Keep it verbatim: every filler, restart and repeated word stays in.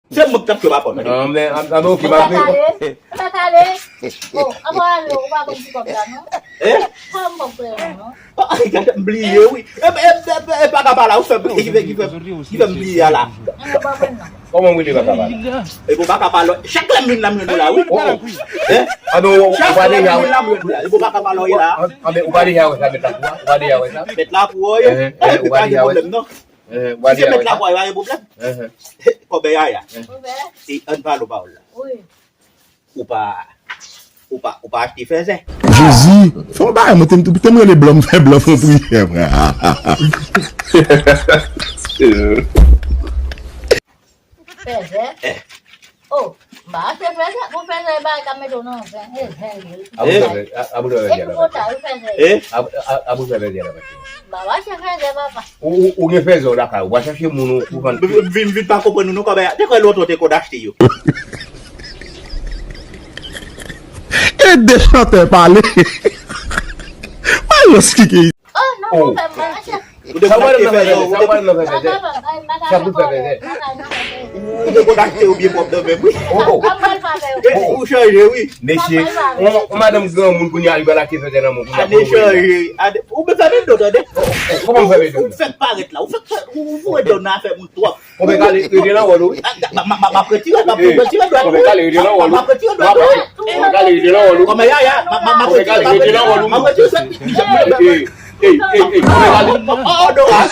Se mwen k t ap jwe pa kòb. Non, men, an, an, ok, m ap vini. Ou pa kale? Ou pa kale? Bon, anvan ale, ou pa konn ti kòb la, non? Eh? Sa m pap kwè, non. Ah, gade, m bliye, wi. E, e, e, e, e, pa ka pale, ou fè, ki fè, ki fè, ki fè m bliye a la. An, ou pa konn, non. Kòman w rele pa ka pale? E bon, pa ka pale. Chak lè m vin la, m jwenn ou la, wi. Oh. Eh? Ah, non, ou, ou pa deja wè. Chak lè m vin la, m jwenn ou la. E bon, pa ka pale, wi, la. Ah, ah, men ou pa deja wè sa, mèt la pou ou, ou pa deja wè sa. Mèt la pou ou, wi. Eh, eh, ou pa deja wè sa. Pa gen pwoblèm, non. Eh, eh, ou pa deja wè sa. Si se mèt la pou ou, pa gen pwoblèm. Eh, eh. Kòbèy a ya. Eh. E ann pale w pawòl la. Wi. Ou pa, ou pa, ou pa achte fèzè. Jezi, fè yon bagay, mwen te, te m rele blan, m fè blan fè yon priyè, frè. Fèzè? Eh. Oh, m pa achte fèzè, pou fèzè e bagay k ap mete w nan zen, e zen l ye. A pou fèzè, a, a pou fèzè. E pi konsa, wi, fèzè. Eh? A, a, a pou fèzè la, pase. M pa achte fèzè, papa. Ou, ou, ou gen fèzè w lakay ou, pa chache moun ou, ou vann. M vin, vin pa konprann nou non, kòbèy a. Te kwè lontan w te konn achte yo. E de chantè pale. Mwen yo esplike. Oh, non, oh, konpè, m pa achte. Ou te konn achte fèzè, ou te konn achte fèzè. Sa pou fè fèzè. Ou te konn achte yo byen pwòp nan menm, wi. Oh, oh. Ou chanje, wi. Mesye, yon, yon madanm granmoun kounye a li pral achte fèzè nan men w kounye a. Ane chanje. Ou bezwen fè menm do, tande. Kòman m fè menm do? Ou fèk parèt la. Ou fèk fè, ou, ou foure do nan afè moun twòp. Ou fèk ale rete nan wòl ou, wi. M ap retire, m ap retire dwèt ou. M ap retire dwèt ou. M ap retire dwèt ou. Ou fèk ale rete nan wòl ou. Kòman ya, ya, m ap retire, m ap retire dwèt ou. Ey, ey, ey, ou fèk ale. Oh, oh, Dora.